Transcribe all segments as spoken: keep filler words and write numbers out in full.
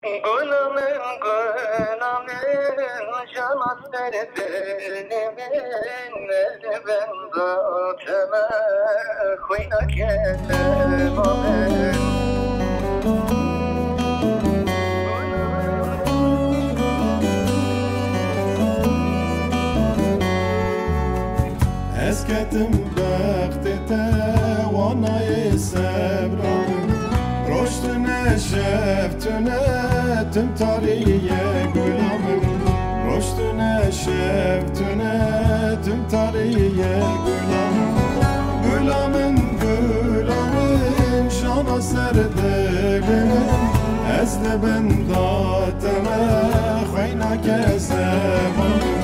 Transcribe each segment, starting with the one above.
Gula min, gula min, jana ser dilê min, ez li benda te me, xwîna keseba min. Ez ketim bextê te, wanayê sebra min. Roj tune, şev tune, tim tarî ye gula min. Roj tune, şev tune, tim tarî ye gula min. Gula min, gula min, jana ser dilê min. Ez li benda te me, xwîna keseba min.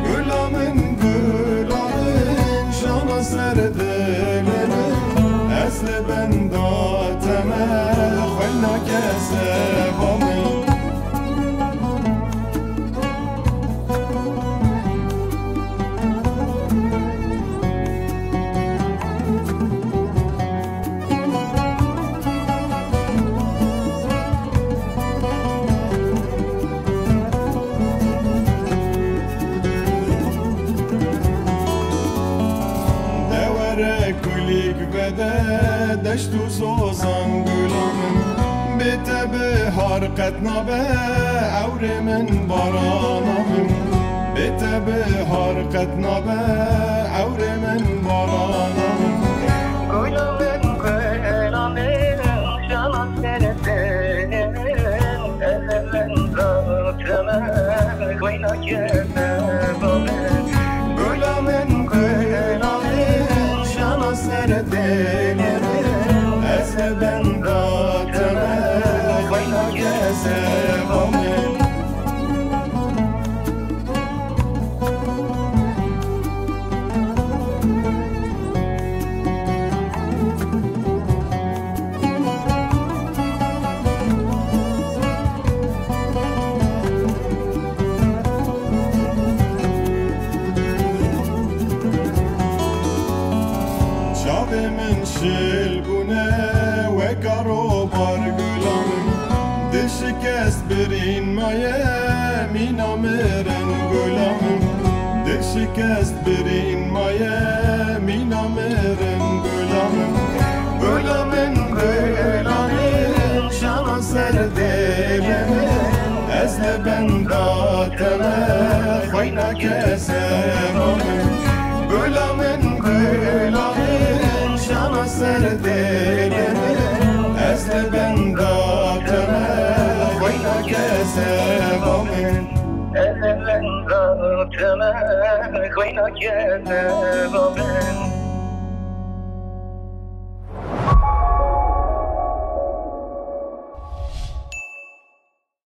Gula min, gula min, jana ser dilê min. Ez li benda te me, xwîna keseba min. De were kulîk vede deşt û zozan gula min. Bê te bihar qet nabe ewrê min barana min. Bê te bihar qet nabe ewrê min barana min. Gula min, gula min, jana ser dilê min, ez li benda te me, xwîna keseba min. Gula min, gula min, jana ser dilê min, ez li benda te me, xwîna keseba min. Çavê min şil bûne weka robar gula min. Dil şikest birîn maye mîna mirin gula min. Dil şikest birîn maye mîna mirin gula min. Gula min, gula min, jana ser dilê min. Ez li benda te me, xwîna keseba min. Gula min, gula min, jana ser dilê min. Ez li benda te me, xwîna keseba min. Ez li benda te me, xwîna keseba min.